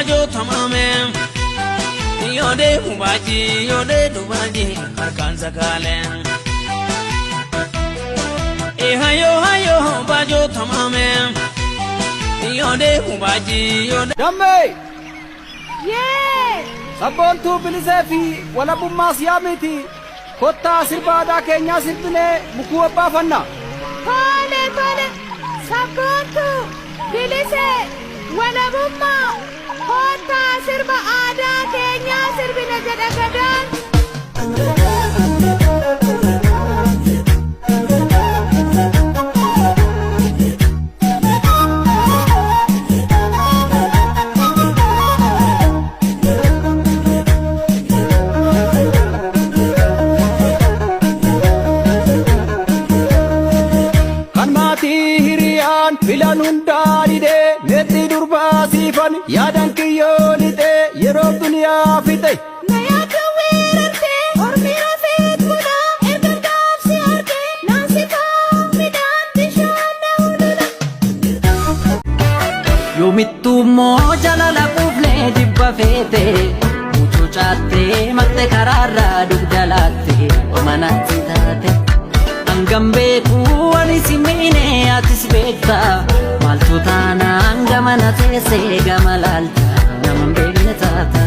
baajoo tamaame. Yoo deemu baaji yoo deemu baaji harkaan sakaalee. Hayo hayo baajoo tamaame. Yoo deemu baaji yoo. Dammee! Yee! Sabboontuu bilisee fi walabummaas yaamiti. Kottaa sirba aadaa keenyaa sirbinee mukuu abbaafanna. Tole tole! Sabboontuu bilisee walabummaa kottaa sirba aadaa keenyaa sirbina jedha Gadaan. Kan maatii hiriyaan filan hundaa didee meexxii durbaa siifan yaadan kiyyoo lixee yeroo duniyaa fixe. Na yaaddu weerartee ormi rafeet bulaa erga gaafsi argee naan sifaa midhaan bishaan na ulula. Yoomittuu immoo jaalala quufnee jibba feete mucucaattee maqte karaarraa dugda laatte manatti taate. Hangam beeku ani si miine atis beekta maaltu taanaan gamana teessee gama laalta nama hin beekne taata.